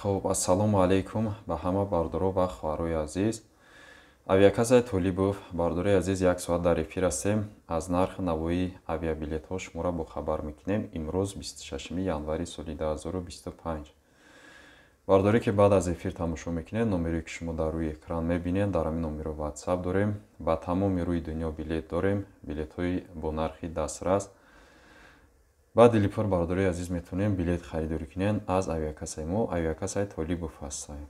Хуб, ассалому алайкум ба ҳама бардоро ва хоҳарои азиз. Авиакассаи Толибов, бардори азиз, як соат дар эфир ҳастем. Аз нархи навои авиабилетҳо шуморо бохабар мекунем. Имрӯз 26 январи соли 2025. Бардоре ки баъд аз эфир тамошо мекунед, номере ки шумо дар рӯи экран мебинед, дар ҳамин номеро WhatsApp дорем. Ба тамоми рӯи дунё билет дорем, билетҳои бо нархи дастрас. Ба дили пур, бардори азиз, метавонем билет харидорӣ кунем аз авиакассаи мо. Авиакассаи Толибов ҳастем.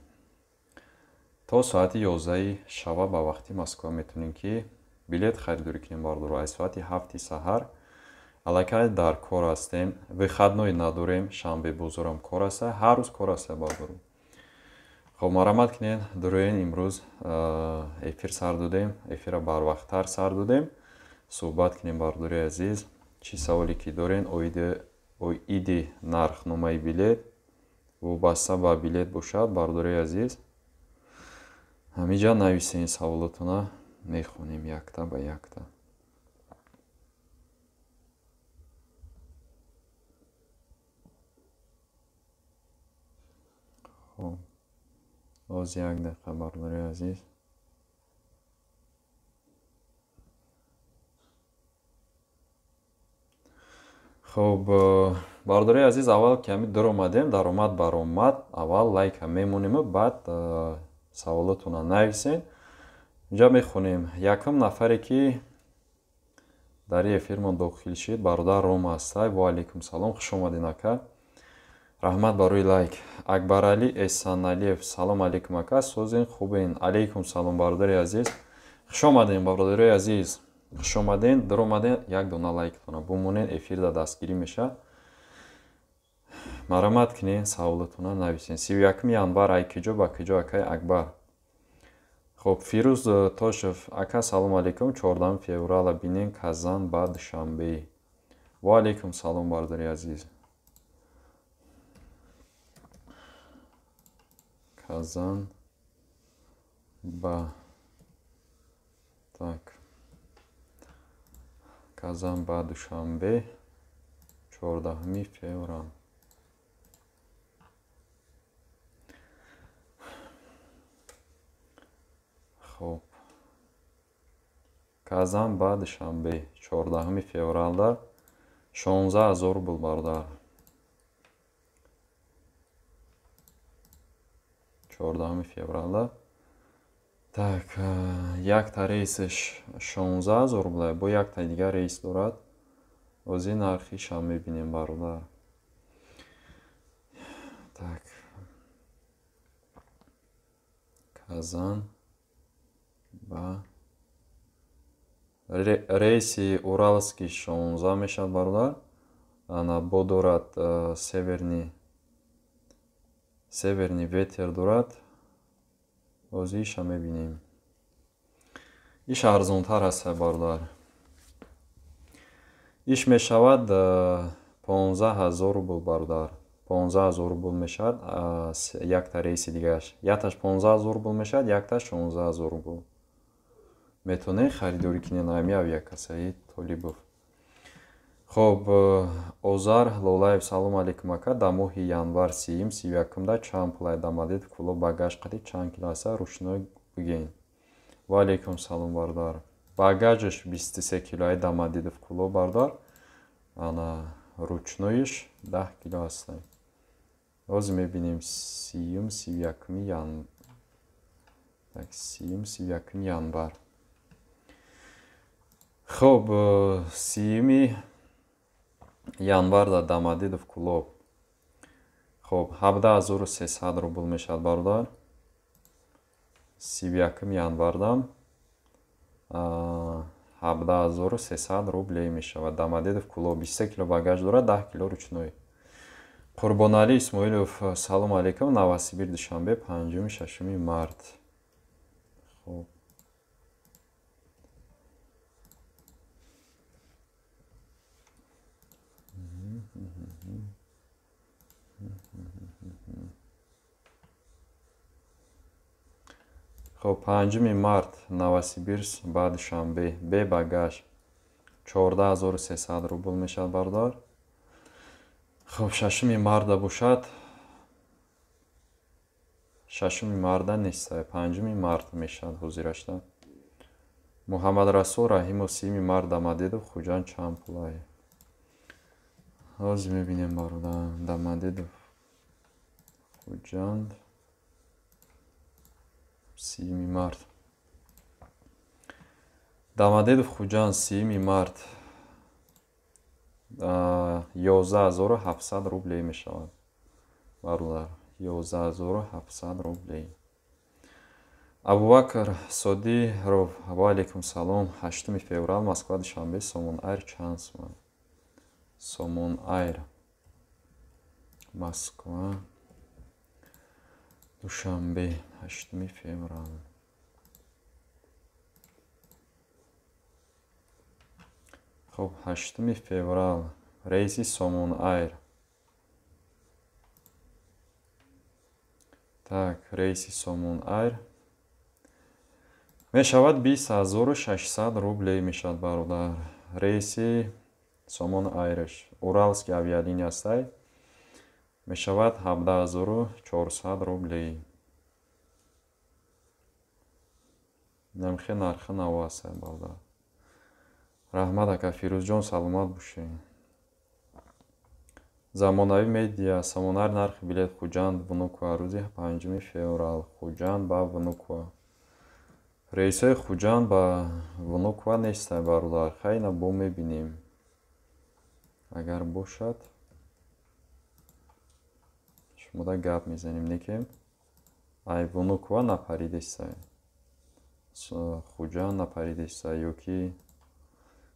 То соати 11 шаба ба вақти Москва метавонем ки билет харидорӣ кунем, бардоро. Аз соати 7 саҳар аллакай дар кор ҳастем, выходной надорем, шанбе бозорам кор аста, ҳар рӯз кор аста, бардоро. Хоб, марамат кунед, дуроен имрӯз эфир сар додем, эфирро барвақттар сар додем. Суҳбат кунем, бардори азиз, чӣ саволе ки дорен оиди нархномаи билет, вобаста ба билет бошад, бардори азиз, ҳамиҷа нависен саволотона, мехонем якта ба якта. Хоб, боз як дақиқа, бардори азиз. Хоб, бардори азиз, аввал ки ҳами дуромадем, даромад баромад, аввал лайка мемонему, баъд саволотона нависен. Инҷа мехонем. Якум нафаре ки дар эфирмон дохил шид, бародар Рома ҳастай. Ва алайкум салом, хуш омадин, ака. Раҳмат барои лайк. Акбаралӣ Эсаналиев, салом алейкум, ака, созен, хубен? Алейкум салом, бародари азиз. Хуш омаден, бародари азиз. Хуш омаден, дуромаден, як дона лайктона бумонен, эфир да дастгирӣ мешавад. Марамат кунен, саволотона нависен. 31 январ ай киҷо ба киҷо, акай Акбар? Хоб, Фирӯз Тошев, ака, салом алейкум, 14 феврала бинен Казан ба Душанбе. Ва алейкум салом, бародари азиз. Казан ба так Казан ба Душанбе 14 феврал. Хоб, Казан ба Душанбе 14 февралда 16 000 рубл, бародар. 14 февралда. Так, якта рейсш 16 000 рубла, бо якта дигар рейс дорад. Ози нархишам мебинем, бародар. Так, Казан ба рейси Уралский 16 мешавад, бародар. Ана бо дорад северный ветер дорад. Озиша мебинем. Иш арзонтар аст, бародар. Иш мешавад 15 000 рубл, бародар. 15 000 рубл мешавад якта рейси дигааш. Якташ 15 000 рубл мешавад, якташ 16 000 рубл. Метавонед харидорӣ кунед ҳами авиакассаи Толибов. Хоб, Озар Лолаев, салом алейкум, ака, дар моҳи январ 30-ум, 31-умда чанд пулай Домодедово Кӯлоб багаж қати чанд кило аста, ручной бигӯен. Ва алейкум салом, бародар. Багажаш 23 килои Домодедово Кӯлоб, бародар. Ана ручной иш 10 кило аста. Ҳозир мебинем 30-ум, 31-уми ян так 30-ум, 31-уми январ. Хоб, 30-уми январ дар Домодедово Кӯлоб. Хоб, 17 300 рубл мешавад, бародар. 31-уми январдам 17 300 рублей мешавад. Домодедово Кӯлоб 23 кило багаж дорад, 10 кило ручной. Қурбоналӣ Исмоилов, салом алейкум, Новосибир Душанбе 5-уми, 6-уми март. Хоб, хоб, 5-уми март Новосибирск ба Душанбе бе багаж 14 300 рубл мешавад, бародар. Хоб, 6-уми марта бошад. 6 марта нест, 5 март мешавад ҳозирашта. Муҳаммадрасул Раҳимов 30 март Домодедово Хуҷанд чанд пулай? Ҳозир мебинем бародар. Домодедово Хуҷанд 30 март. Домодедово Хуҷанд 30 март 11700 рублей мешавад бародар. 11700 рублей. Абубакр Содиров, ва алейкум салом. 8 феврал Москва Душанбе Сомон Айр чанд суман? Сомон Айр Москва Душанбе 8 феврал. Хоб, 8 феврал рейси Сомон Айр. Так, рейси Сомон Айр мешавад 20600 рублей мешавад бародар. Рейси Сомон Айрш Уралский авиалиния астай мешавад 17400 рублей. Намхе нархи наво астай бародар. Раҳмат ака Фирӯзҷон, саломат бошед. Замонавӣ медиа Сомон Айр нархи билет Хуҷанд Внуково рӯзи 5 феврал. Хуҷанд ба Внуково. Рейсҳои Хуҷанд ба Внуково нестай бародар. Хайна бо мебинем. Агар бошад шумода гап мезанем, некем ай Внуково напаридестай. Хуҷанд напаридестай ё ки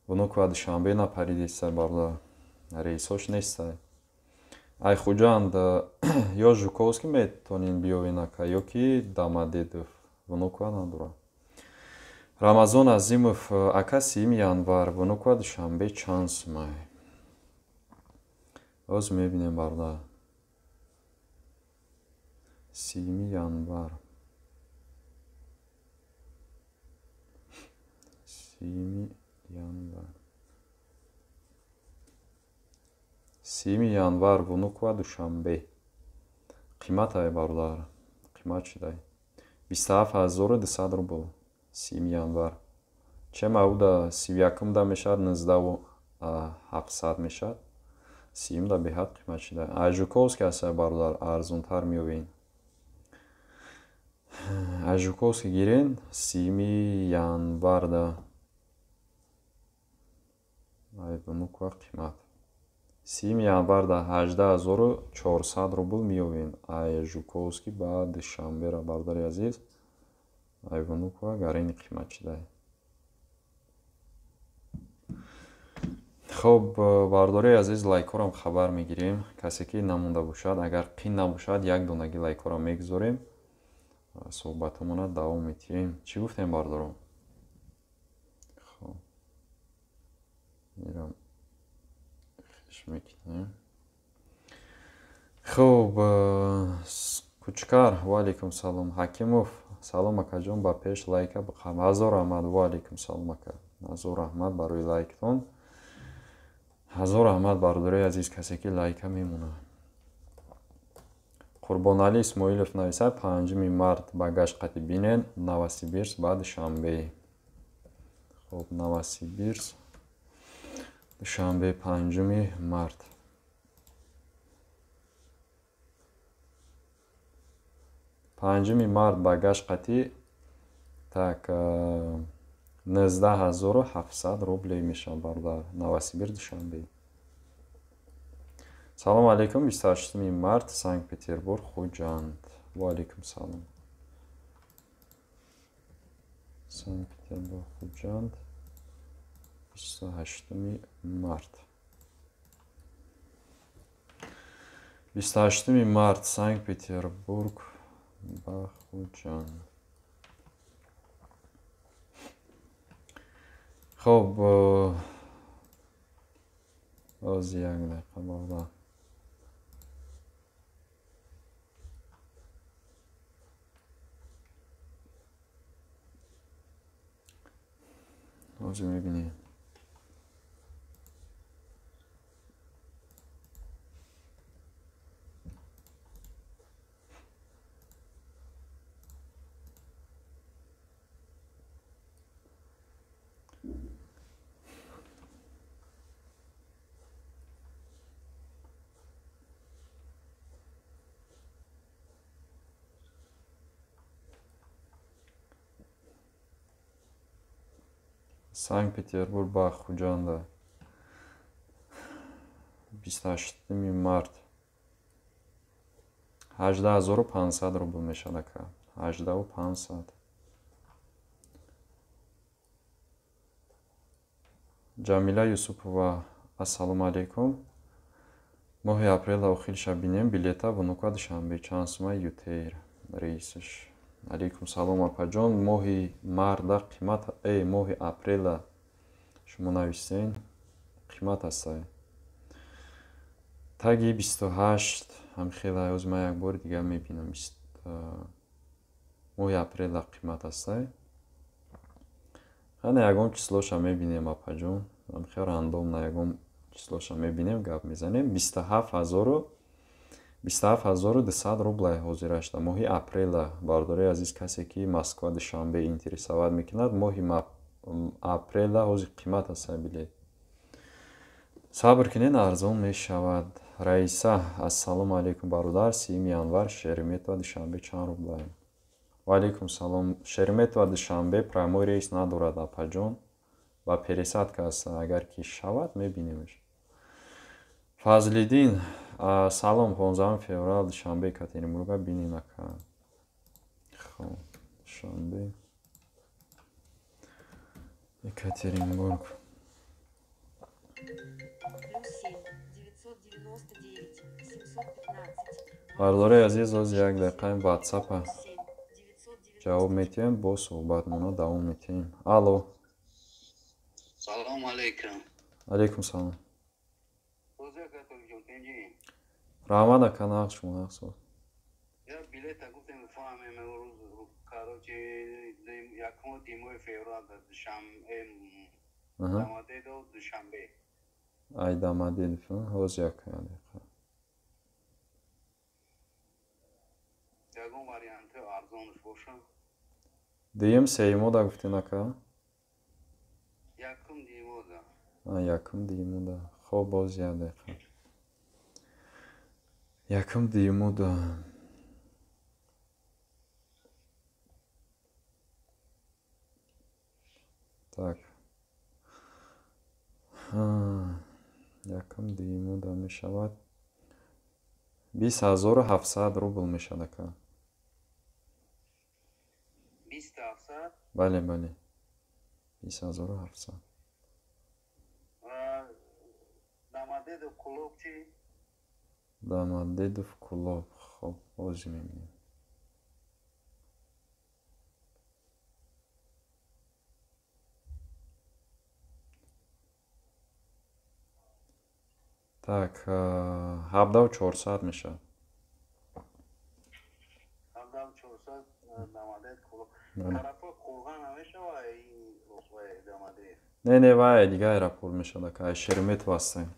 Внуково Душанбе напаридестай бародар. Рейсҳош нестай. Ай Хуҷанд ё Жуковский метонин биёвен ака ё ки Домодедово. Внуково надорад. Рамазон Азимов, ака 30 январ Внуково Душанбе чанд сумай? Ҳозир мебинем бародар. 30 январ. 30 январ. 30 январ Внуково Душанбе. Қимат ай бародар. Қимат чидай? 27200 рубл. 30 январ. Чем ауда 31-да мешавад 19700 мешавад. 30-да беҳад қимат шуда. Ай Жуковский аст бародар, арзонтар меёбед. Ай Жуковский гирен 30 январда. Ай Внуково қимат. 30 январда 18400 рубл меёбед. Ай Жуковский ба Душанбера бародари азиз. Ай Внуково гарини қимат шуда. Хоб, бародари азиз, лайкҳоро хабар мегирем. Касе ки намонда бошад, агар қин набошад, як донаги лайкҳоро мегузорем. Суҳбатамонро давом медиҳем. Чӣ гуфтем бародаро? Хоб, мерам хеш мекунем. Хоб, Кучкар, ва алейкум салом. Ҳакимов, салом акаҷон, ба пеш лайка бихам. Ҳазор раҳмат, ва алейкум салом ака. Ҳазор раҳмат барои лайктон. Ҳазор раҳмат бародарои азиз, касе ки лайка мемонад. Қурбоналӣ Исмоилов нависад 5 март ба гашт қати бинен Новосибирск ба Душанбе. Хоб, Новосибирск Душанбе 5 март. 5 март ба гашт қати так 19700 рублей мешавад бародар. Новосибирск Душанбе. Салом алейкум, 28 март Санкт-Петербург Хуҷанд. Ва алейкум салом. Санкт-Петербург Хуҷанд 28 март. 28 март Санкт-Петербург ба Хуҷанд. Хоб, оз як дақиқа бародар. Ҳозир мебинем. Санкт-Петербург ба Хуҷанда 28 март 18500 рубл мешавад ака. 18500. Ҷамила Юсупова, ассалому алайкум. Моҳи апрел охирша бинем билета Внуково Душанбе чанд сума ЮТэйр рейсш. Алайкум салом апаҷон. Моҳи марда қимат, моҳи апрела шумо нависен қимат астае. Таги 28 ҳам хела ҳоз ман як бори дига мебинам. Моҳи апрела қимат астае. Ҳана ягон числоша мебинем апаҷон. Ҳам хел рандомна ягон числоша мебинем, гап мезанем. 27200 рублай ҳозирашда моҳи апрела. Бардори азиз, касе ки Москва Душанбе интересоват мекунад, моҳи апрела ҳозир қимат аст билет. Сабр кунед, арзон мешавад. Раиса, ассалому алайкум бародар, 3 январ Шереметьево Душанбе чанд рублай? Ва алайкум салом. Шереметьево Душанбе прямой рейс надорад апаҷон. Ба пересадка аст, агар ки шавад мебинемш. Фазлиддин, салом, 15 феврал Душанбе Екатеринбурга бинем ака. Хоб, Душанбе Екатеринбург. Бардори азиз, оз як дақиқа WhatsApp ҷавоб метиҳем, бо суҳбатмона давом метиҳем. Алло. Салом алейкум. Алейкум салом. Раҳмат ака, нағз шумо нағз соз. Я билета гуфтем фаҳмем рӯз, короче, якуми димои феврал Душанбе, Дамадедов Душанбе. Ай Дамадедов, ҳоз як дақиқа. Ягон варианти арзонш боша? Дуюм сеюмода гуфтем ака? Якум димода. Якум димода. Хоб, боз як дақиқа. Якум димода. Так. Якум димода мешавад 20700 рубл мешавад ака. 20700? Бале, бале. 20700. Дамадедов Кулоб чӣ? Дамадедов Кулоб. Хоб, ҳозир мебинем. Так, 17400 мешавад. 17400 Дамадед Кулоб. Тарафи Қурған намешавад ин Дамадед? Не, не, вай дига аэропорт мешавад ака, ай Шереметьево ҳастем.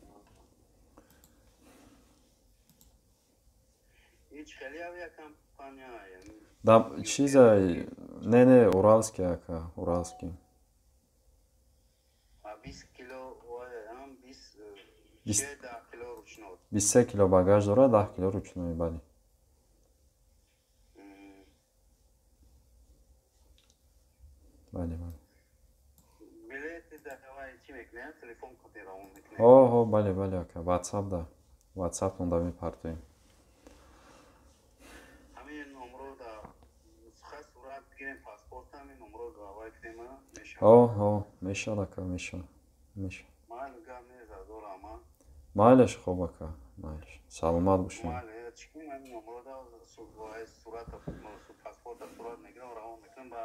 Ҳеҷ хеле авиакомпания? Да, чиза, не, не, Уралский ака, Уралский. 20 кило, ам 20 кило ручной. 23 кило багаж дорад, 10 кило ручной, бале. Бале, бале. Билети давай чӣ мекунем? Телефон кунем, равон мекунем. Ҳо, ҳо, бале, бале ака, WhatsApp да. WhatsApp-тон да мепартоем. Ҳамин номро да нусха сурат бигирем, паспорт ҳамин номро давай кунем, мешавад? Ҳо, ҳо, мешавад ака, мешавад. Мешавад. Майли, гап нест, азор ама. Майлаш, хоб ака, майлаш. Саломат бошед. Майли, чӣ кунем ҳамин номро да сурата, паспорта сурат мегирам, равон мекунем, ба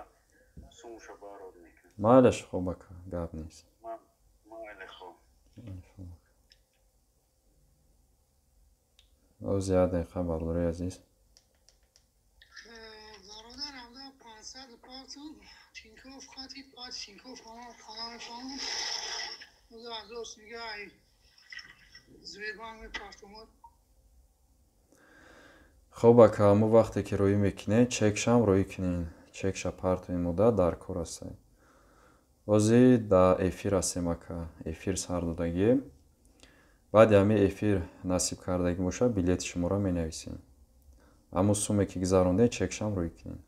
сумуша барод мекунем. Майлаш, хоб ака, гап нест. Майли, хоб. Оз як дақиқа, бардори азиз. Бародар, ҳамда 500 партум, Тинькофф хати, баъд Тинькофф хона мефаҳмам. Уза дига ай Сбербанк мепартумад. Хоб ака, ҳамон вақте ки роӣ мекунед, чекшам роӣ кунед. Чекша партои мода дар кор ҳастед. Ҳозир дар эфир ҳастем ака, эфир сар додагием. Баъди ҳамин эфир насиб кардагӣ бошад, билети шуморо менависем. Ҳамон суме ки гузарондед, чекшам роӣ кунед.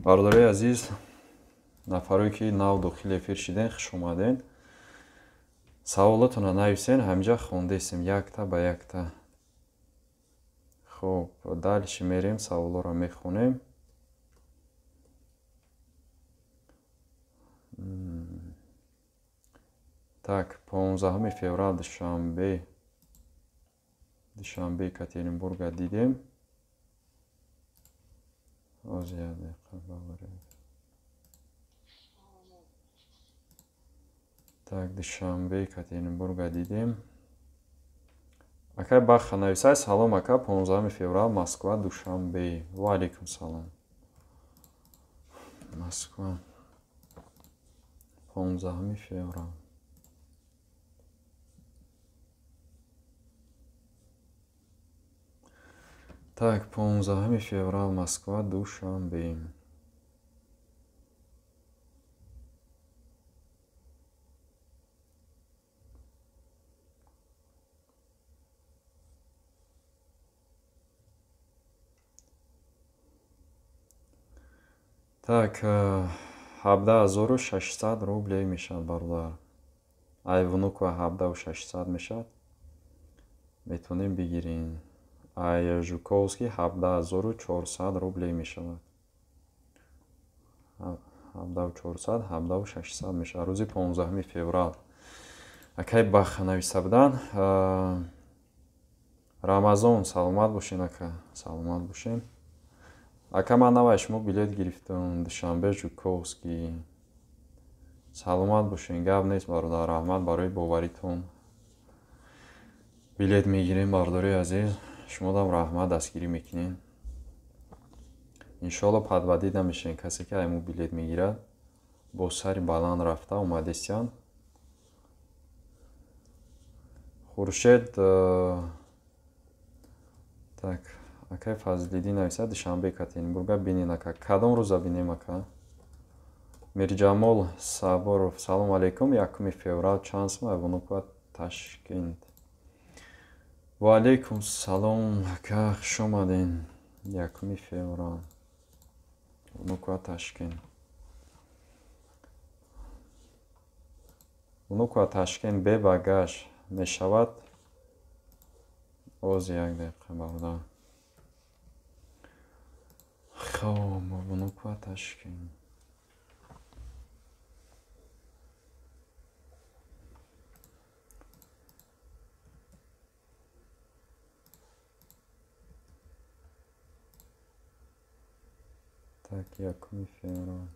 Бародарои азиз, нафарое ки нав дохили эфир шиден, хуш омаден. Саволотонро нависен, ҳаминҷа хондесем якта ба якта. Хуб, дальше мерем, саволоро мехонем. Так, 15 феврал душанбе. Душанбе Екатеринбурга дидем. Оз як дақиқа бабарем. Так, Душанбе Екатеринбурга дидем. Акай Баха нависай, салом ака, 15 феврал Москва, Душанбе. Ва алейкум салом. Москва. 15 феврал. Так, 15 феврал Москва, Душанбе. Так, 17600 рублей мешавад бародар. Ай Внуково 17600 мешавад. Метавонем бигирем. Ай Жуковский 17400 рублей мешавад. 17400, 17600 мешавад. Рӯзи 15 феврал. Акай Баха нависта буданд. Рамазон, саломат бошен ака, саломат бошен. Ака, ман навай шумо билет гирифтам Душанбе Жуковский. Саломат бошен, гап нест бародар, раҳмат барои боваритон. Билет мегирем бародари азиз, шумодам раҳмат, дастгирӣ мекунем. Иншоалло падвадӣ намешавем, касе ки айму билет мегирад бо сари баланд рафта омадесиянд. Хуршед, так, акай Фазлиддин нависад, Душанбе Екатеринбурга бинен ака. Кадом рӯза бинем ака? Мирҷамол Саборов, салом алейкум, 1 феврал чанд сум Внуково Ташкент. Ва алейкум салом ака, хуш омаден. 1 феврал Внуково Ташкент. Внуково Ташкент бе багаж мешавад. Оз як дақиқа бародар. Хоб, Внуково Ташкент. Так, 1 феврал.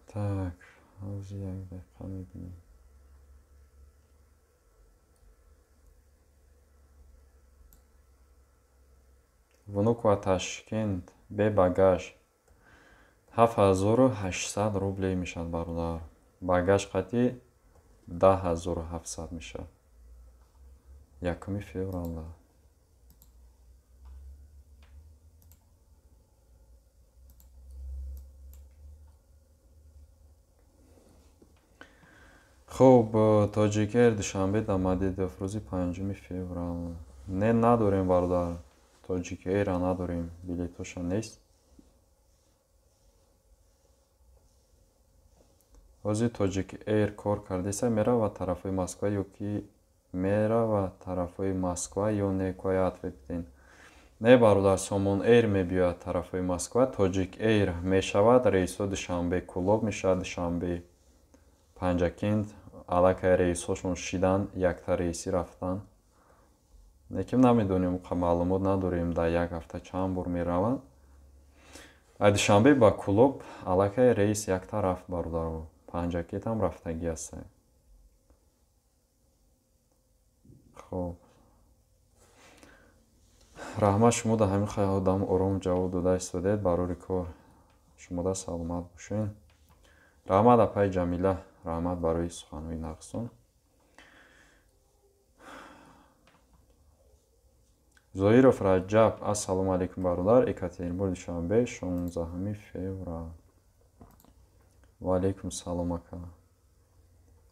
Так, оз як дақиқа мебинем. Внуково Ташкент бе багаж 7800 рублей мешавад бародар. Багаж қатъи 10700 мешавад. 1 феврал. Хуб, Тоҷикэр Душанбе Домодедово рӯзи 5 феврал. Не, надорем бародар. Тоҷикэра надорем, билетоша нест. Ҳозир Тоҷикэйр кор кардеса, меравад тарафҳои Москва ё ки меравад тарафҳои Москва ё не, кое ответ биден. Не бародар, Сомон Эйр мебиёяд тарафҳои Москва, Тоҷик Эйр мешавад, рейсҳо Душанбе Кӯлоб мешавад, Душанбе Панҷакент, аллакай рейсҳошон шидан, якта рейсӣ рафтан. Лекин намедонем, маълумот надорем, дар як ҳафта чанд бор мераванд. Аз Душанбе ба Кӯлоб аллакай рейс якта рафт бародаро, Панҷакент ҳам рафтагӣ аст. Хоб, раҳмат шумо дар ҳамин одам ором ҷавоб дода истодед, барори кор шумода саломат бошед. Раҳмат апаи Ҷамила, раҳмат барои суханҳои нағзтон. Зоиров Раҷаб, ассалому алайкум бародар, Екатеринбург Душанбе, 16 феврал. Ва алайкум салом ака.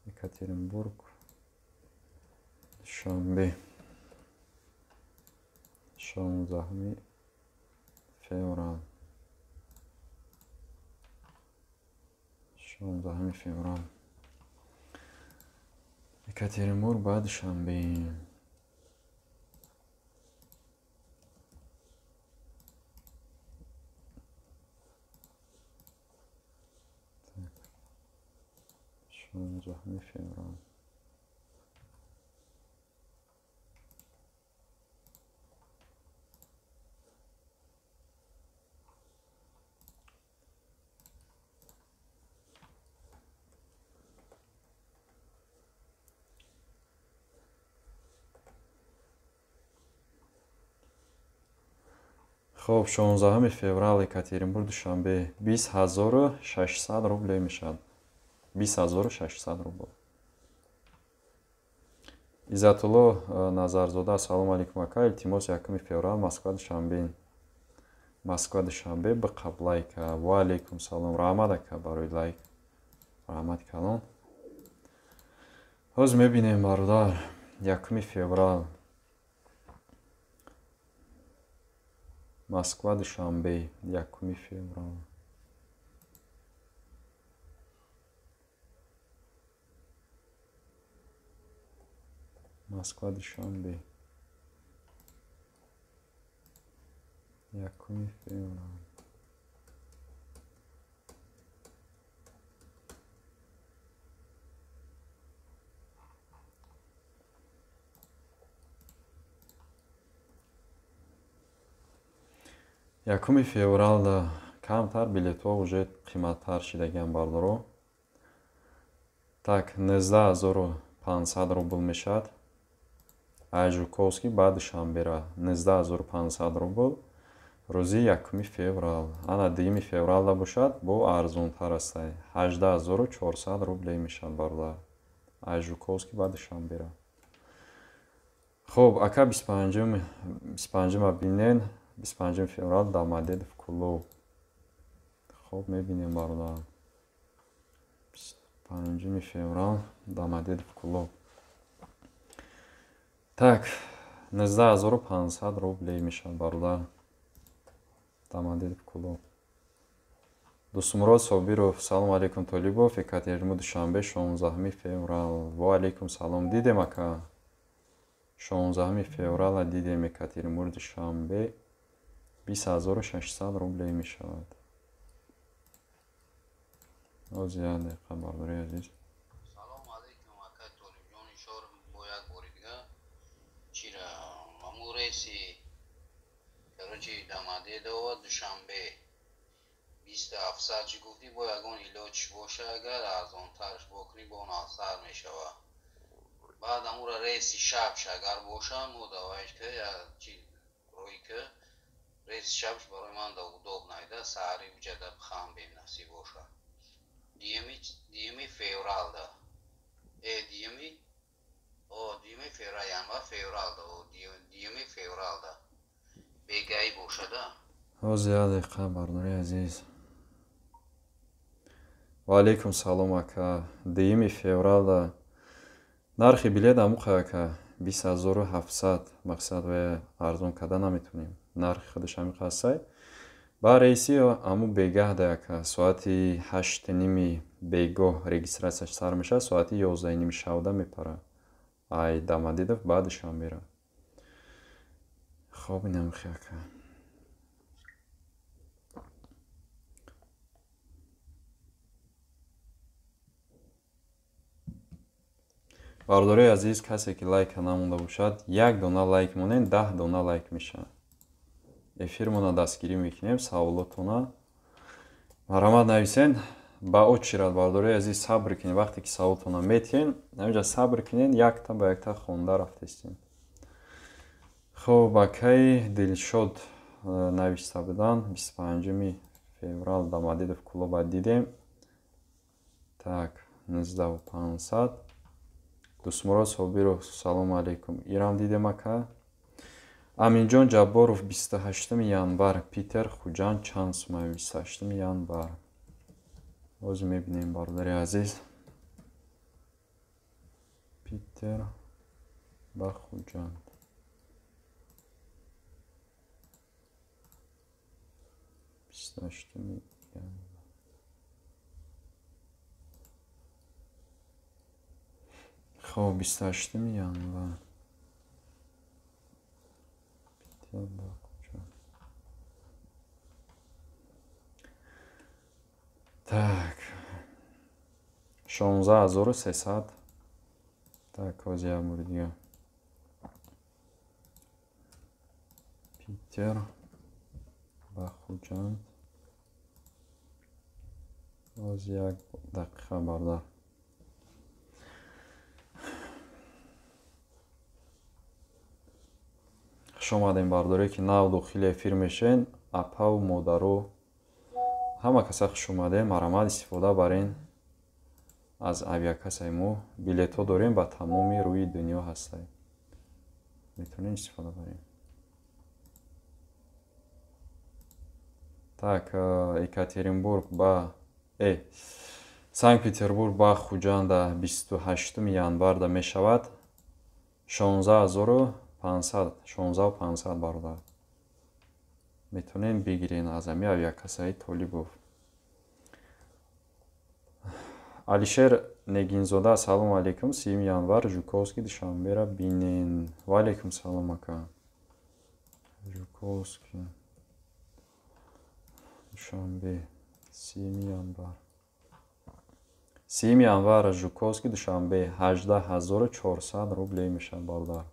Екатеринбург Душанбе 16 феврал. 16 феврал. Екатеринбург ба Душанбе. Так. 16 феврал. Хоб, 16 феврал Екатеринбург Душанбе 20600 рубле мешавад. 20600 рубл. Иззатулло Назарзода, ассалому алайкум ака, илтимос 1 феврал Москва Душанбе. Москва Душанбе биқаб лайка. Ва алайкум салом. Раҳмат ака барои лайк. Раҳмат калон. Ҳозир мебинем бародар 1 феврал Москва Душанбе 1 феврал. Москва Душанбе 1 феврал. Якуми феврал камтар билетҳо уже қиматтар шидагиан бардоро. Так, 19500 рубл мешавад. Аз Жуковский ба Душанбера 19500 рубл. Рӯзи 1 феврал. Ана 2 февралда бошад, бо арзонтар астай. 18400 рубле мешавад бародар. Аз Жуковский ба Душанбера. Хоб, ака 25-ма бинен. 25 феврал Домодедово клуб. Хоб, мебинем бародар. 25 феврал Домодедово клуб. Так, 19500 рублей мешавад бародар. Домодедово клуб. Дустмурод Собиров, салом алейкум Толибов, Екатеринбург Душанбе 16 феврал. Ва алейкум салом. Дидем ака. 16 феврала дидем Екатеринбург Душанбе 20600 рублей мешавад. Оз як дақиқа бародари азиз. Салом алейкум ака Толибҷон, ишор бо як бори дига чира маму рейси короче Домодедово Душанбе 2700 чӣ гуфтӣ, бо ягон илоҷ боша агар арзонтарш бокунӣ бо навсар мешава. Баъд амура рейси шабш агар боша мо давайш ка я чи рӯй ка рейси шабш барои ман да удоб найда саҳари уҷада бихам бем насиб боша. Диюми февралда. Диюми феврал, январ февралда, диюми февралда. Бегаи бошада. Ҳозир як дақиқа бародари азиз. Ва алейкум салом ака. 2 февралда нархи билет амуқа ака 20700, мақсад ва арзон карда наметонем. Нархи худаш ҳамиқа ҳастай. Ба рейси аму бегаҳда ака соати 8:30 бегоҳ регистратсияш сар мешавад, соати 11:30 шавда мепара. Ай Домодедово ба Душанбера. Хоб, инамхи ака. Бародарои азиз, касе ки лайка намонда бошад, як дона лайк монен, 10 дона лайк мешавад. Эфирмона дастгирӣ мекунем, саволотона марҳамат нависен. Ба очирад бародарои азиз, сабр кунед. Вақте ки саволтона метиҳен, ҳаминҷа сабр кунед, якта ба якта хонда рафтестем. Хоб, акаи Дилшод нависта будан 25 феврал Домодедово клуба дидем. Так, 19500. Дустмурод Собиров, салому алейкум. Ирам дидем ака. Аминҷон Ҷабборов 28 январ Питер Хуҷанд чанд сумай 28 январ. Ҳозир мебинем бародари азиз. Питер ба Хуҷанд. 28 январ. Хоб, 28 январ. Питер ба Хуҷанд. Так. 16300. Так, ҳозир як бори дига. Питер ба Хуҷанд. Ҳозир як дақиқа, бародар. Хуш омадем, бардоре ки нав дохили эфир мешен, апаву модару ҳама каса хуш омадем. Марҳамат, истифода барен аз авиакассаи мо. Билетҳо дорем ба тамоми рӯи дунё ҳастаем. Метавонем истифода барем. Так, Екатеринбург ба Санкт-Петербург ба Хуҷанда 28 январда мешавад 16500, 16500, бародар. Метавонем бигирен аз ҳами авиакассаи Толибов. Алишер Негинзода, ассалому алайкум, 30 январ Жуковский Душанбера бинен. Ва алайкум салом, ака. Жуковский Душанбе, 30 январ. 30 январ Жуковский Душанбе 18400 рублей мешавад, бародар.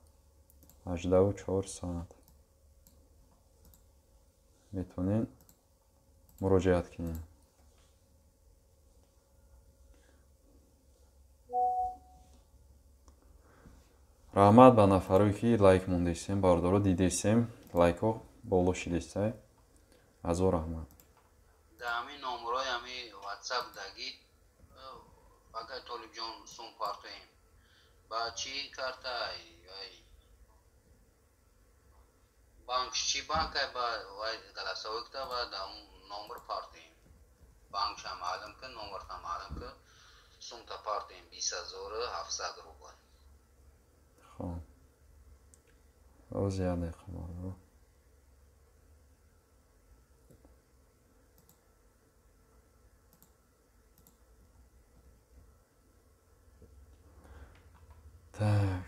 18400. Метавонед муроҷиат кунед. Раҳмат ба нафарое ки лайк мондесем, бародаро, дидесем, лайкҳо боло шидесай. Азор раҳмат. Да ҳамин номерҳои ҳами WhatsApp дагид, агар Толибҷон сум партоем. Ба чӣ карта? Ай банк чӣ банк ай ба вай голосовой кта ва да номер партоем. Банкша маълум ки, номерта маълум ки, сумта партоем 20700 рубл. Хоб. Ҳозир як дақиқа, бародаро. Так.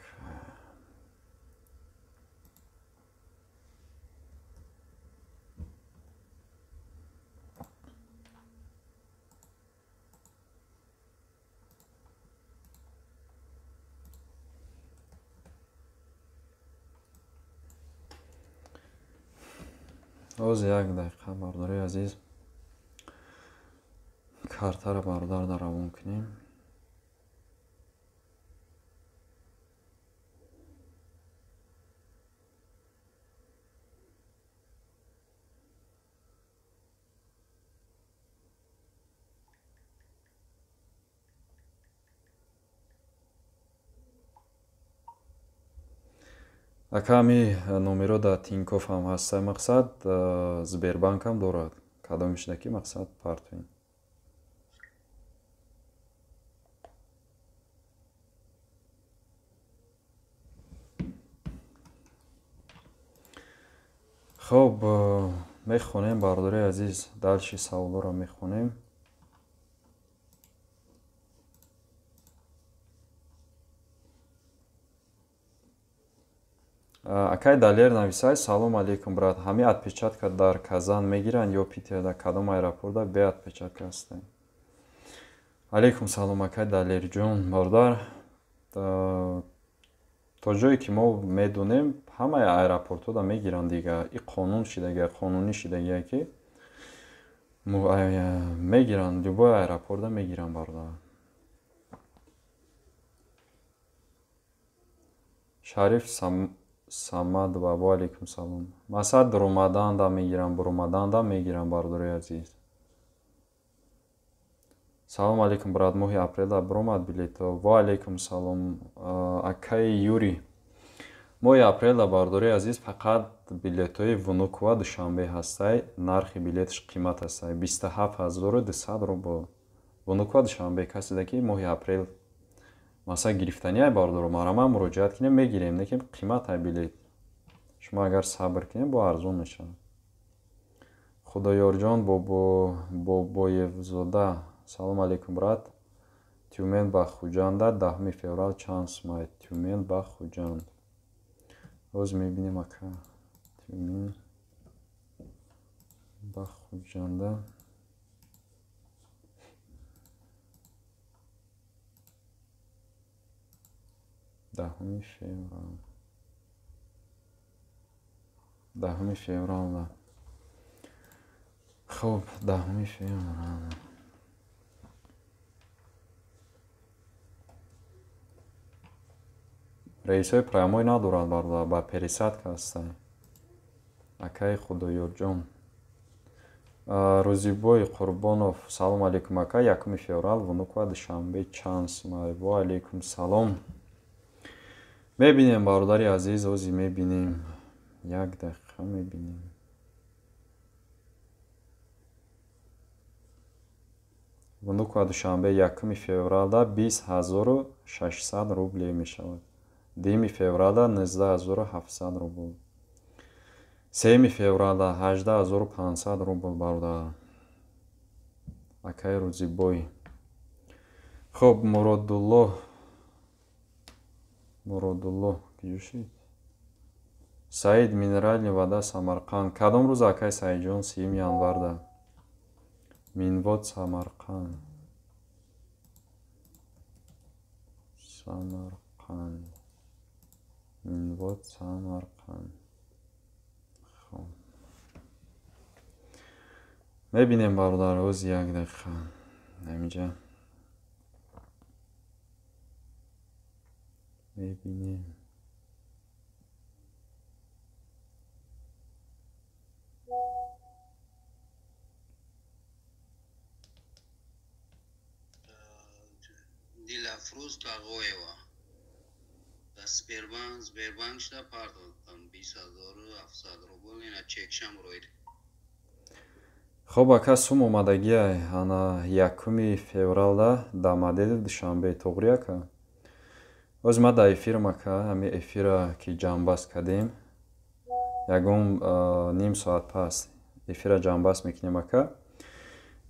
Ҳозир як дақиқа, бародарои азиз, картаро бародар дар равон кунем. Ака, ҳами номеро дар Тинькофф ҳам ҳастай, мақсад Сбербанк ҳам дорад. Кадомишда ки мақсад партоем. Хоб, мехонем, бародарои азиз, дальше саволҳоро мехонем. Акай Далер нависай: салом алейкум, брат, ҳами отпечатка дар Казан мегиранд ё Питер, дар кадом аэропорта бе отпечатка ҳастанд? Алейкум салом, акай Далерҷон, бародар. То ҷое ки мо медонем, ҳамаи аэропортҳода мегиранд дига. И қонун шидагия, қонунӣ шидагия ки мегиранд, любой аэропорта мегиранд, бародар. Шариф Самадова, ва алейкум салом. Масад ромаданда мегирам, буромаданда мегирам, бародарои азиз. Салом алейкум, брат, моҳи апрелда буромад билето. Ва алейкум салом, акаи Юрий. Моҳи апрелда, бародарои азиз, фақат билетҳои Внуково Душанбе ҳастай, нархи билеташ қимат ҳастай, 27200 рубл. Внуково Душанбе каседа ки моҳи апрел Масалан гирифтанияй бародаро, марама муроҷиат кунем, мегирем, не ки қимат ай билет. Шумо агар сабр кунем, бо арзон мешавад. Худоёрҷон Бобоевзода, салом алейкум брат. Тюмен ба Хуҷанда 10 феврал чанд сумай? Тюмен ба Хуҷанд. Ҳозир мебинем ака. Тюмен ба Хуҷанда. 10 феврал. 10 феврал. Хуб, 10 феврал. Рейсҳои прямой надорад бародар, ба пересадка ҳастанд. Акаи Худоёрҷон. Рӯзибой Қурбонов, салом алейкум ака, 1 феврал Внуково Душанбе чанд сумай? Ва алейкум салом. Мебинем бародари азиз, ҳозир мебинем. Як дақиқа мебинем. Внуково Душанбе 1 февралда 20600 рубле мешавад. 2 февралда 19700 рубл. 3 февралда 18500 рубл бародар. Акаи Рӯзибой. Хуб, Муродулло киҷо шид? Саид Минеральный вода Самарқанд. Кадом рӯз акаи Саидҷон? 3 январда. Минвод Самарқанд. Самарқанд. Минвод Самарқанд. Хуб. Мебинем бародар, ҳоз як дақиқа. Ҳаминҷа. Мебинем. Дилафрӯз Тағоева. Сбербанк шуда пардохтам 20700 рубл, ина чекшам роид. Хуб ака, сум омадагиай ана 1 февралда Домодедово Душанбе, тоғри ака? Ҳозир ман дар эфирам ака, ҳамин эфира ки ҷамъбаст кардем, ягон ним соат пас эфира ҷамъбаст мекунем ака.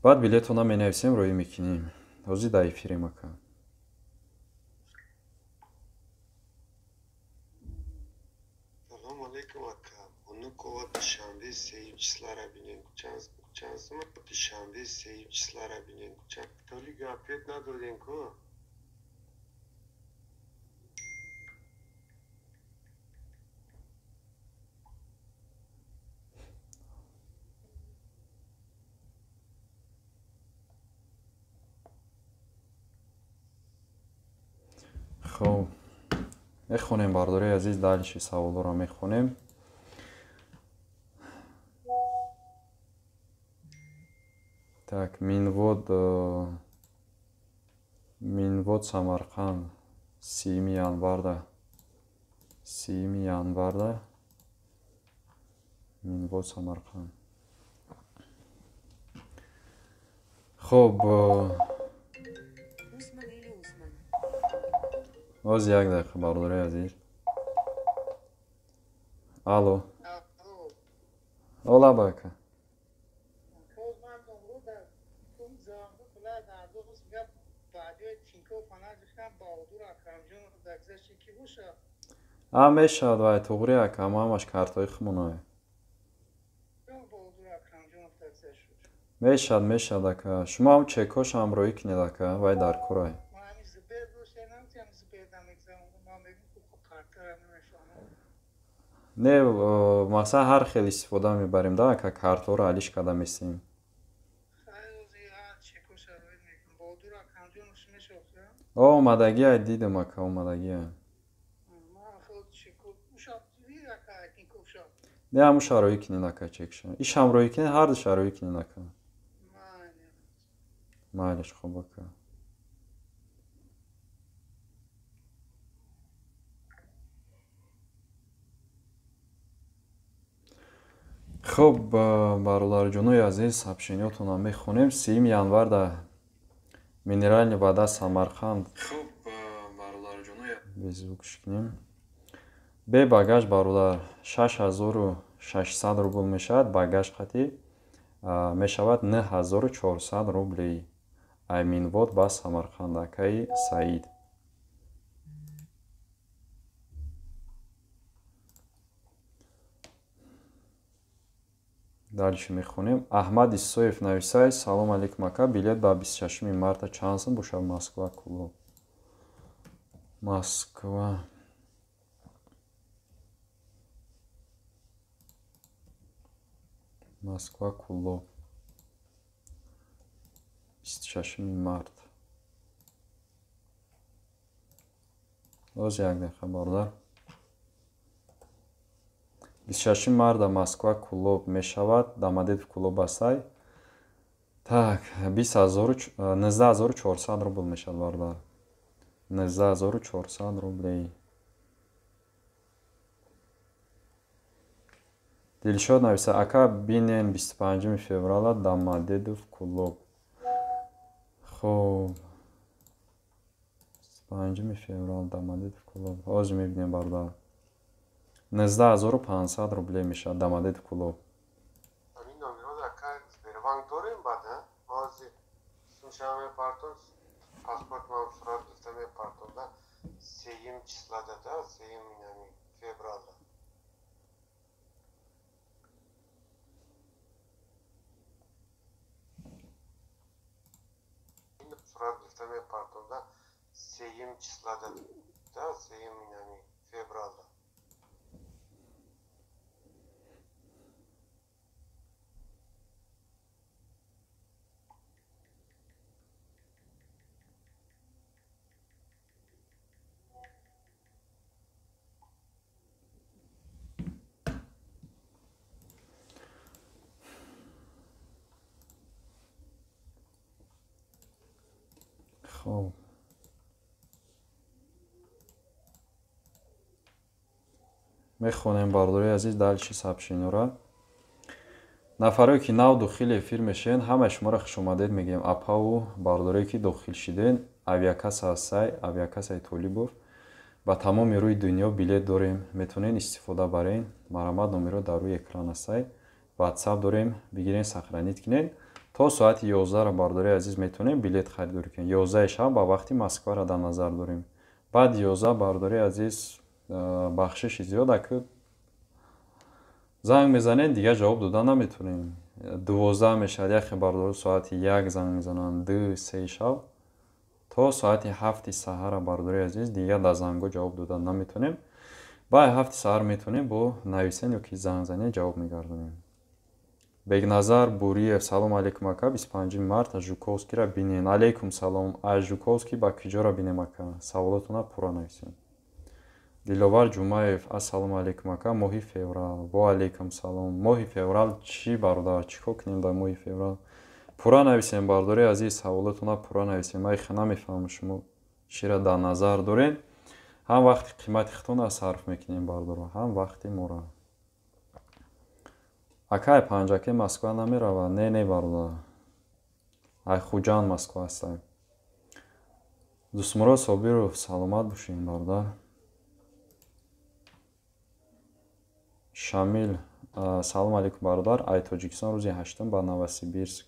Баъд билетона менависем, роӣ мекунем. Ҳозир дар эфирем ака. Салом алейкум ака. Внуково Душанбе 3 числара бинем. Чанд сум? Душанбе 3 числара бинем. Толи гапет надодем ку? Хуб, мехонем бародари азиз, дальше саволҳоро мехонем. Так, Минвод Самарқанд 3 январда. 3 январда Минвод Самарқанд. Хуб, боз як дақиқа бародари азиз. Алло. Ола бака. А мешавад вай туғри ака, ама ҳамаш картҳои хумоное. Мешавад, мешавад ака. Шумо ҳам чекҳош ҳамроҳӣ кунед ака, вай дар корай. Не, масалан ҳар хел истифода мебарем да ака, картҳоро алиш карда месем. Омадагиай дидам ака, омадагиай. Не, ҳамун шароӣ кунед ака, чекша. Иш ҳамроҳӣ кунед, ҳарду шароӣ кунед ака. Майлаш, хуб ака. Хуб, бародарҷонои азиз, сообщениётонро мехонем. 3 январда Минеральный вода Самарқанд. Хуб, Беззвукш кунем. Бе багаж бародар 6600 рубл мешавад, багаж қатӣ мешавад 9400 рублей. Айминвод ба Самарқанд, акаи Саид. Дальше мехонем. Аҳмад Исоев нависай: салом алейкум ака, билет ба 26 марта чанд сум бошад Москва Кулоб? Москва. Москва Кулоб. 26 март. Боз як дақиқа бародар. 26 марта Москва Кулоб мешавад, Домодедово Кулоб астай. Так, 19400 рубл мешавад бародар. 19400 рублей. Дилшод нависа: ака бинен 25 феврала Домодедово Кулоб. Хоб, 25 феврал Домодедово Кулоб. Ҳозир мебинем бародар. 19500 рублей мешавад Домодедово Кулоб. Ҳамин номерҳо ака Сбербанк дорем баъд, а? Ма ҳозир сумшава мепартом, паспорт ман сурат гирифта мепартом да 3 числада да, 3 яъни февралда. Сурат гирифта мепартом да 3 числада да, 3 яъни февралда. Хоб, мехонем бародари азиз дальше сообщениёра. Нафарое ки нав дохили эфир мешавед, ҳамаи шуморо хушомадед мегӯем. Апаву бародарое ки дохил шидед, авиакасса ҳастай, авиакассаи Толибов. Ба тамоми рӯи дунё билет дорем, метавонед истифода барен. Марҳамат, номерҳо дар рӯи экран ҳастай. WhatsApp дорем, бигирен, сохранить кунед. То соати 11-ро бародари азиз метавонем билет харидорӣ кунем. 11 шаб ба вақти Москваро дар назар дорем. Баъди 11 бародари азиз бахшиши зиёд, аку занг мезанед, дигар ҷавоб дода наметавонем. 12 мешавад, яхе бародаро соати 1 занг мезананд, 2, 3 шаб. То соати 7 саҳара бародари азиз дигар дар зангҳо ҷавоб дода наметавонем. Баъди 7 саҳар метавонем бо нависен ё ки занг занед ҷавоб мегардонем. Бегназар Буриев: салом алейкум ака, 25 марта Жуковскийро бинен. Алейкум салом. Аз Жуковский ба киҷоро бинем ака? Саволотона пурра нависем. Диловар Ҷумаев: ассалому алейкум ака, моҳи феврал. Во алейкум салом. Моҳи феврал чӣ бародар? Чӣ кор кунем дар моҳи феврал? Пурра нависем бародари азиз, саволотона пурра нависем. Ман ихе намефаҳмам шумо чиро дар назар доред. Ҳам вақти қимати худтонро сарф мекунем бародаро, ҳам вақти моро. Акай Панҷаке Москва намеравад? Не, не бародар. Ай Хуҷанд Москва ҳастай. Дӯстмурод Собиров, саломат бошед бародар. Шамил: салом алейкум бародар, ай Тоҷикистон рӯзи 8 ба Новосибирск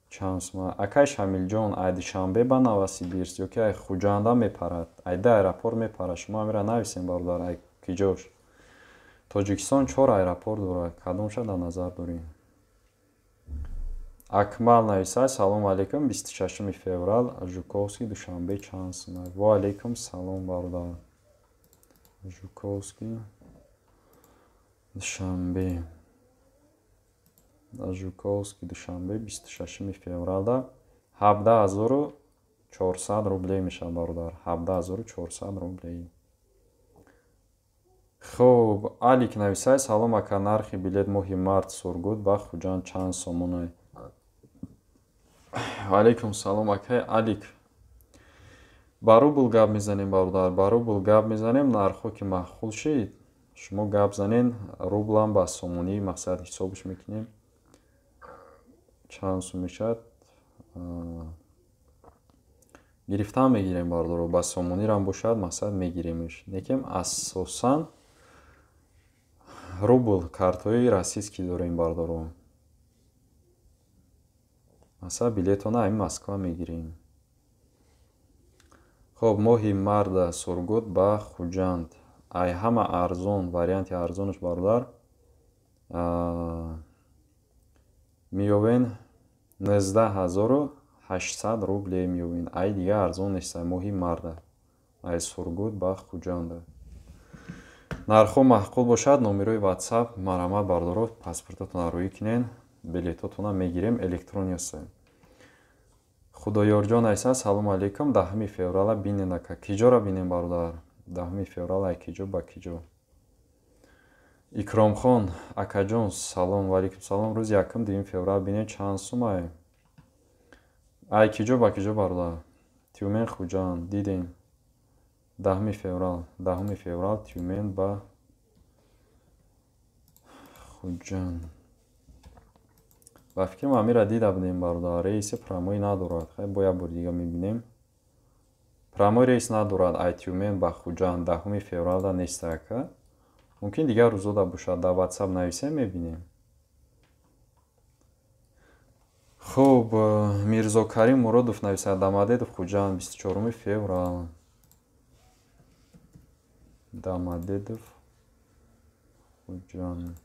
чанд сума? Акай Шамилҷон, ай Душанбе ба Новосибирск ё ки ай Хуҷанда мепарад? Ай ду аэропорт мепарад. Шумо ҳамира нависем бародар, ай киҷош? Тоҷикистон 4 аэропорт дорад, кадомша дар назар дорем? Акмал нависад: салом алейкум, 26 феврал Жуковский Душанбе чанд сума? Во алейкум салом бародар. Жуковский Душанбе. Жуковский Душанбе 26 февралда 17400 рублей мешавад бародар. 17400 рублей. Хоб, Алик нависай: салом ака, нархи билет моҳи март Сургут ба Хуҷанд чанд сомонай? Алейкум салом акай Алик. Ба рубл гап мезанем бародар, ба рубл гап мезанем, нархҳо ки маъқул шид, шумо гап занен, рублам ба сомонӣ мақсад ҳисобш мекунем. Чанд сум мешавад? Гирифтан мегирем бардоро, ба сомонирам бошад, мақсад мегиремш. Лекин асосан рубл картҳои российский дорем бардоро. Масалан билетона ами Москва мегирем. Хоб, моҳи марда Сургут ба Хуҷанд. Ай ҳама арзон, варианти арзонаш бародар меёвен 19800 рубле меёвен. Ай дига арзон нест, моҳи марда. Ай Сургут ба Хуҷанда. Нархҳо маъқул бошад, номерои WhatsApp марҳамат бардоро, паспортотонро рӯӣ кунен, билетотонро мегирем, электронӣ аст. Худоёрҷон айса, салому алейкум, 10 феврала бинен ака. Киҷоро бинем бародар? 10 феврал ай киҷо ба киҷо? Икромхон акаҷон, салом, ва алейкум салом. Рӯзи 1-2 феврал бинем чанд сум ай? Ай киҷо ба киҷо бародар? Тюмен Хуҷанд дидем. 10 феврал, 10 феврал Тюмен ба Хуҷанд. Ба фикрам амира дида будем бародар, рейси прямой надорад. Хай бо як бор дига мебинем. Прямой рейс надорад ай Тюмен ба Хуҷанд 10 февралда нест ака. Мумкин дигар рӯзода бошад, дар WhatsApp нависем мебинем. Хуб, Мирзокарим Муродов нависад, Дамадедов Хуҷанд 24 феврал. Дамадедов Хуҷанд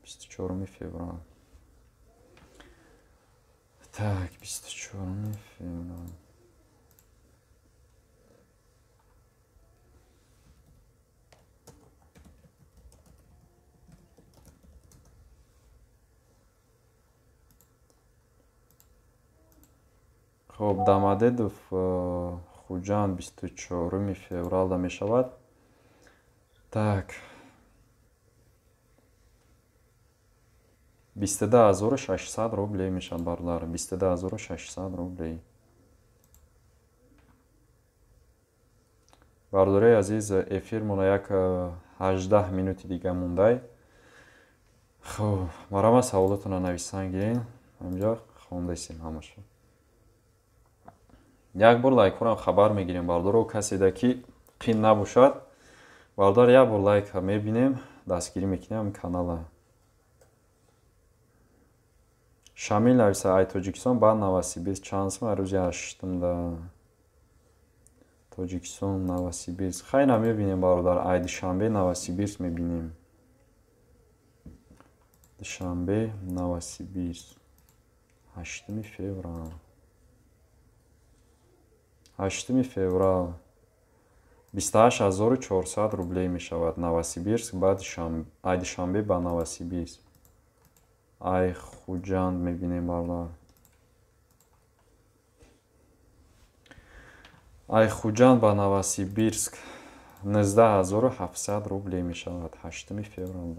24 феврал. Так, 24 феврал. Хоб, Дамадедов Хуҷанд 24 февралда мешавад. Так. 22600 рублей мешавад бародар, 22600 рублей. Бародарои азиз, эфирмона як 18 минути дига мондай. Хоб, марҳамат саволотонро нависан гирен, ҳаминҷо хондасем ҳамаша. Як бор лайкҳоро хабар мегирем бародаро, каседа ки қин набошад, бародар як бор лайк мебинем, дастгирӣ мекунем канала. Шамил нависа, ай Тоҷикистон ба Новосибирск чанд сум? Рӯзи 8-да Тоҷикистон Новосибирск. Хай намебинем бародар, ай Душанбе Новосибирск мебинем. Душанбе Новосибирск 8 феврал. 8 феврал 28400 рублей мешавад Новосибирск ба Душанбе, ай Душанбе ба Новосибирск. Ай Хуҷанд мебинем бародар. Ай Хуҷанд ба Новосибирск 19700 рублей мешавад 8 феврал.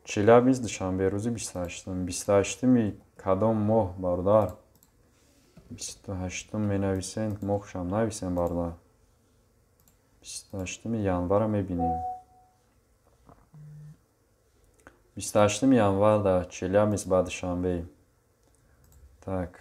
Челябинск Душанбе рӯзи 28-м. 28-ми кадом моҳ бародар? 28-м менависен, моҳшам нависен бародар. 28 январа мебинем. 28 январда Челябинск ба Душанбе. Так.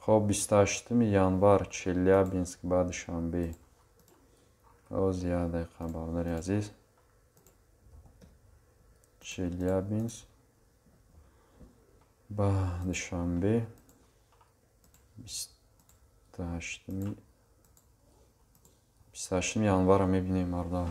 Хоб, 28 январ Челябинск ба Душанбе. Оз як дақиқа бародари азиз. Челябинск ба Душанбе 28 январа мебинем бародар.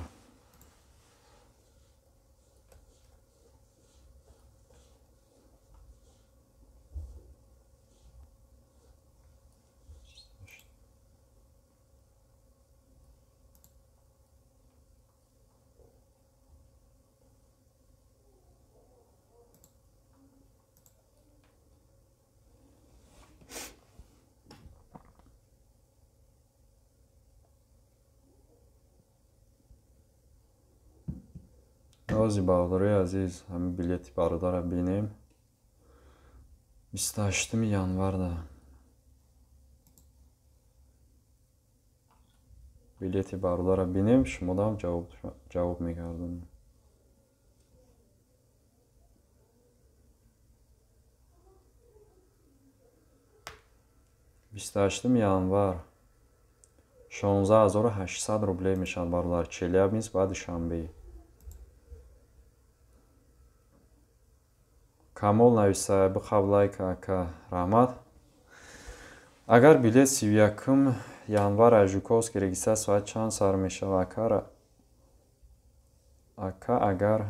Ҳози бародарои азиз, ҳамин билети бародара бинем. 28 январда билети бародара бинем, шумодам ҷавоб мегардонем. 28 январ 16800 рублей мешавад бародар. Челябинск ба Душанбе. Камол нависа, бихаб лайк ака, раҳмат. Агар билет 31 январ аз Жуковский регистрация соат чанд сар мешавад ака? Ака агар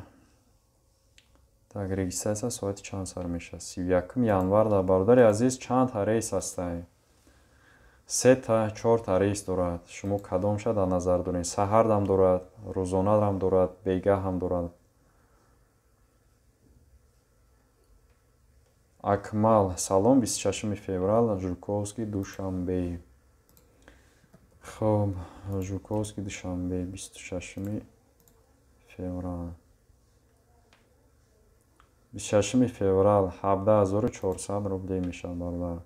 так регистрация соати чанд сар мешавад? 31 январ да бародари азиз чанд та рейс ҳастай? 3 та 4 та рейс дорад. Шумо кадомша дар назар доред? Саҳардам дорад, рӯзонадам дорад, бегаҳам дорад. Акмал, салом, 26 феврал, Жуковский, Душанбе. Хоб, Жуковский, Душанбе, 26 феврал. 26 феврал 17400 рублей мешавад бародар.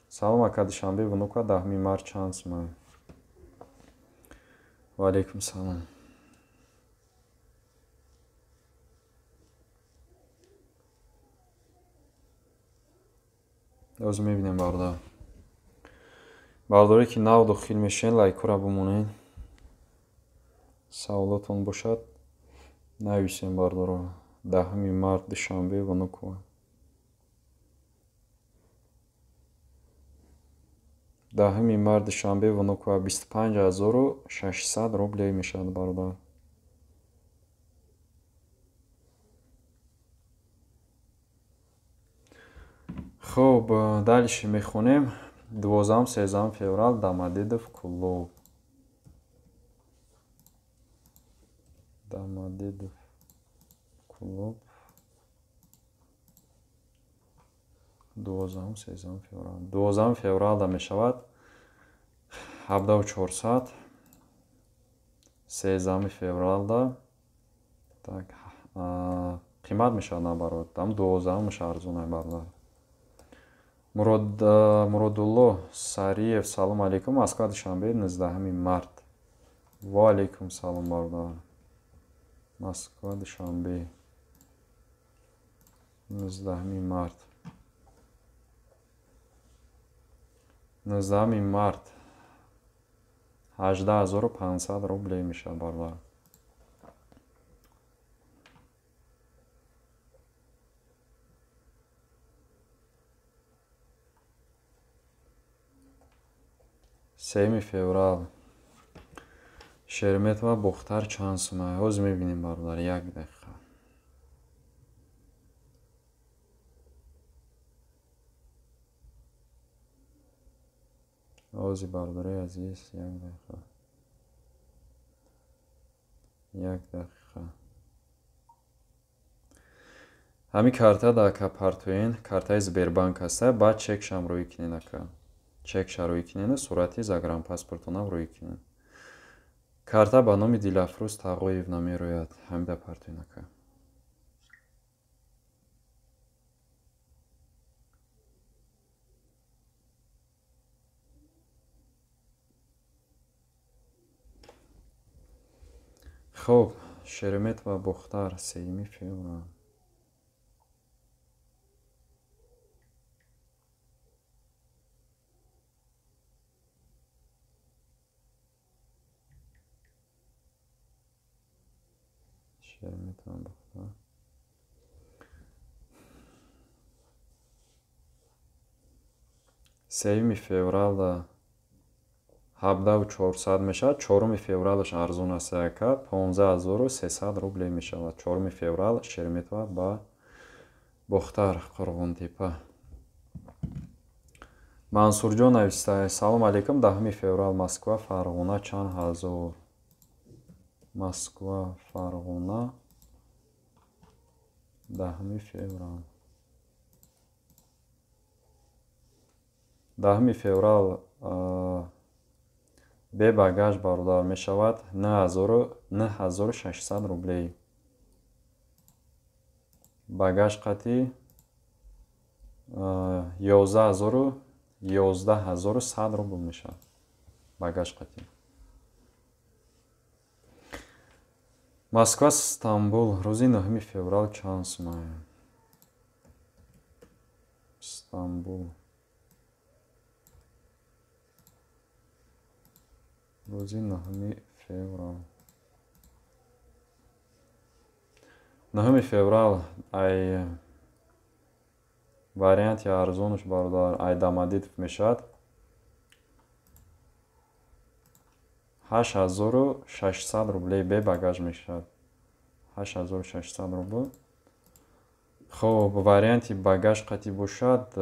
Салом ака, Душанбе Внуково 10 март чанд сумай? Ва алейкум салом. Ҳозир мебинем бародар. Бародаре ки нав дохил мешавед, лайкҳоро бимонед. Саволотон бошад, нависем бародаро. 10 март Душанбе Внуково. 10 март Душанбе Внуково 25600 рублей мешавад бародар. Хуб, дальше мехонем. 12-13 феврал Домодедово Кӯлоб. Домодедово Кӯлоб 12-13 феврал. 12 февралда мешавад 17400. 13 февралда так қимат мешавад наоборот. Там 12 арзонай бародар. Муродулло Сариев, салом алейкум. Москва, Душанбе, 19 март. Ва алейкум салом бародар. Москва, Душанбе, 19 март. 19 март 18500 рублей мешавад бародар. 3 феврал Шереметьево Бохтар чанд сумай? Ҳозир мебинем бародар, як дақиқа. Ҳозир бародарои азиз, як дақиқа. Як дақиқа. Ҳамин карта да ака партоен, картаи Сбербанк ҳаста, баъд чекшам рӯй кунед ака. Чекша рӯй кунед, сурати загранпаспортонам рӯй кунед. Карта ба номи Дилафрӯз Тағоевна мерояд. Ҳамида партоен ака. Хуб, Шереметьево Бохтар, 3 феврал. Шереметьево Бохтар. 3 февралда 17400 мешавад. 4 февралаш арзон аст ака, 15300 рублей мешавад. 4 феврал Шереметьево ба Бохтар, Қурғонтепа. Мансурҷон нависта: Салом алейкум, 10 феврал Москва, Фарғона чанд ҳазор? Москва, Фарғона, 10 феврал. 10 феврал Бе багаж бародар мешавад 9600 рублей. Багаж қатӣ 11100 рубл мешавад. Багаж қатӣ. Москва Стамбул рӯзи 9 феврал чанд сумай? Стамбул рӯзи 9 феврал. 9 феврал ай варианти арзонаш бародар ай Домодедово мешавад 8600 рублей бе багаж мешавад. 8600 рубл. Хоб, варианти багаж қатӣ бошад,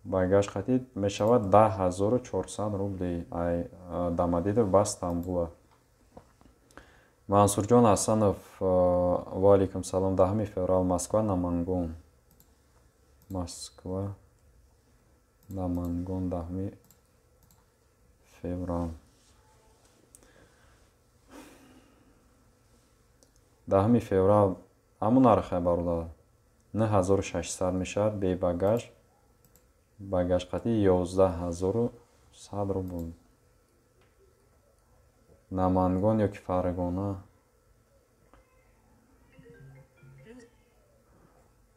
багаж қатӣ мешавад 10400 рублей ай Домодедово ба Стамбула. Мансурҷон Ҳасанов, ва алайкум салом. 10 феврал Москва Намангон. Москва Намангон 10 феврал. 10 феврал ҳамон нархе бародар 9600 мешавад бе багаж. Багаж қатӣ 11100 рубл. Намангон ё ки Фарғона.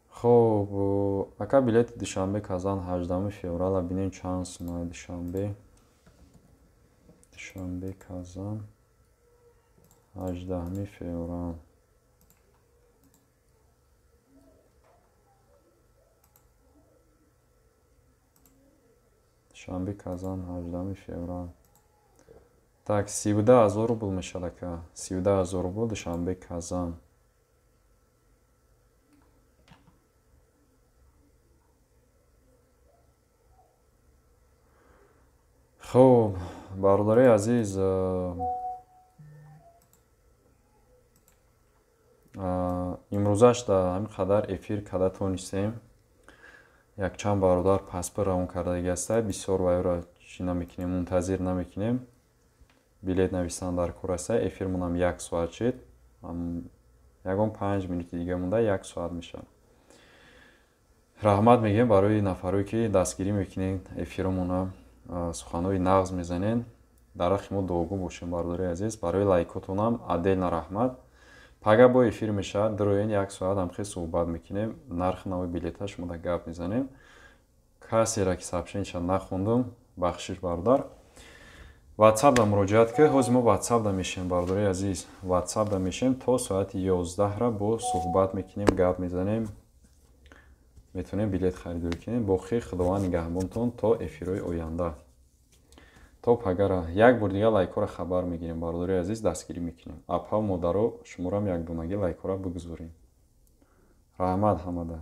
Хоб, ака билети Душанбе Казан 18 феврала бинем чанд сумай Душанбе. Душанбе Казан 18 феврал. Душанбе Казан 18 феврал. Так, 17000 рубл мешавад ака. 17000 рубл Душанбе Казан. Хоб, бародари азиз, имрӯзаш дар ҳамин қадар эфир карда тонистем. Якчанд бародар паспорт равон кардаги ҳастанд. Бисёр вайро чӣ намекунем, мунтазир намекунем. Билет нависан дар кор аста. Эфирмонам 1 соат шид. Ягон 5 минути дига монда 1 соат мешавад. Раҳмат мегӯем барои нафарое ки дастгирӣ мекунед эфиромона, суханҳои нағз мезанед. Дар ҳаққи мо дуогӯ бошем бародари азиз. Барои лайкотонам отдельно раҳмат. Пага бо эфир мешавад, дуроен 1 соат ҳамхел суҳбат мекунем. Нархи нави билета шумо да гап мезанем. Касеро ки сообщениша нахондум, бахшиш бародар. WhatsApp-да муроҷиат ки ҳозир мо WhatsApp-да мешем бародари азиз. WhatsApp-да мешем то соати 11-ра бо суҳбат мекунем, гап мезанем. Метавонем билет харидорӣ кунем. Боқӣ Худованд нигаҳбонтон то эфирҳои оянда. То пагара як бор дигар лайкҳоро хабар мегирем бародари азиз, дастгирӣ мекунем. Апа модаро шуморам якдонагӣ лайкҳоро бигузорем. Раҳмат ҳамада.